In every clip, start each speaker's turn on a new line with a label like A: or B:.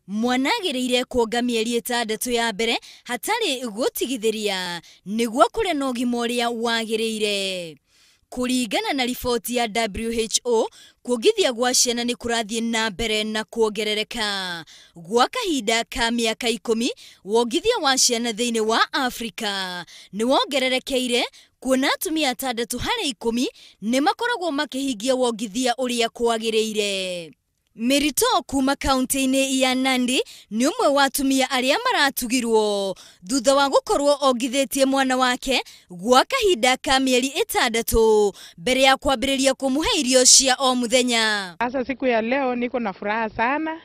A: Mwana agĩrĩire kuonga mĩeri 6 ya mbere hatarĩ gũtigithĩria nĩguo akũre na ũgima ũrĩa wagĩrĩire. Kũringana na riboti ya WHO, kuongithia gwa ciana nĩ kũrathiĩ na mbere na kuongerereka. Gwa kahinda ka mĩaka 10, wongithia wa ciana thĩinĩ wa Afrika nĩ wongererekeire, kuona atumia 6 harĩ 10 nĩ makoragwo makĩhingia wongithia ũrĩa kwagĩrĩire. Mĩrito kuma kaunti-inĩ ya Nandi nĩ ũmwe wa atumia arĩa maratugirwo thutha wa gũkorwo ongithĩtie mwana wake gwa kahinda ka mĩeri 6 mbere ya kwambĩrĩria kũmũhe irio cia o mũthenya.
B: Sasa siku ya leo niko na furaha sana,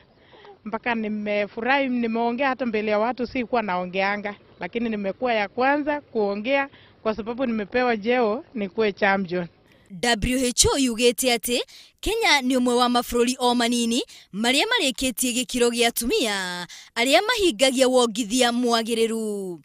B: mpaka nimefurahi, nimeongea hata mbele ya watu, sikuwa naongeanga, lakini nimekuwa ya kwanza kuongea kwa sababu nimepewa jeo nikuwe champion.
A: WHO yugĩte atĩ Kenya nĩ ũmwe wa mabũrũri o manini marĩa marĩkĩtie gĩkĩro gĩa atumia arĩa mahingagia wongithia mwagĩrĩru.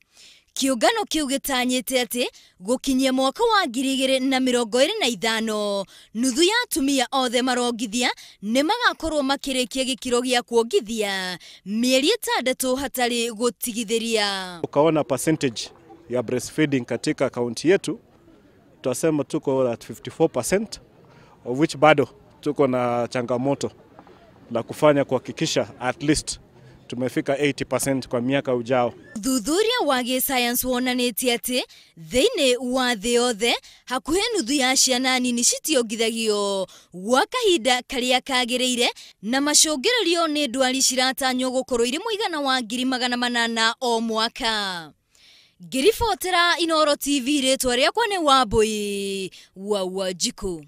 A: Kĩũngano kĩu gĩtanyĩte atĩ gũkinyia mwaka wa 2025 nuthu ya atumia othe marongithia nĩ magakorwo makĩrĩkia gĩkĩro gĩa kuongithia mĩeri 6 hatarĩ gũtigithĩria.
C: Ukaona percentage ya breastfeeding katika kaunti yetu, tutasema tuko at 54%, of which bado tuko na changamoto la kufanya kuhakikisha at least tumefika 80% kwa miaka ujao.
A: Thuthuria wa gĩsayansi wonanĩtie atĩ thĩinĩ wa thĩ yothe hakuhĩ nuthu ya ciana nini citiongithagio gwa kahinda karĩa kagĩrĩire, na macũngĩrĩrio nĩ ndwari ciratanywo gũkorwo irĩ mũigana wa 800,000 o mwaka. Ngĩribotera Inooro TV, rĩtwa rĩakwa nĩ Wambui wa Wanjikũ.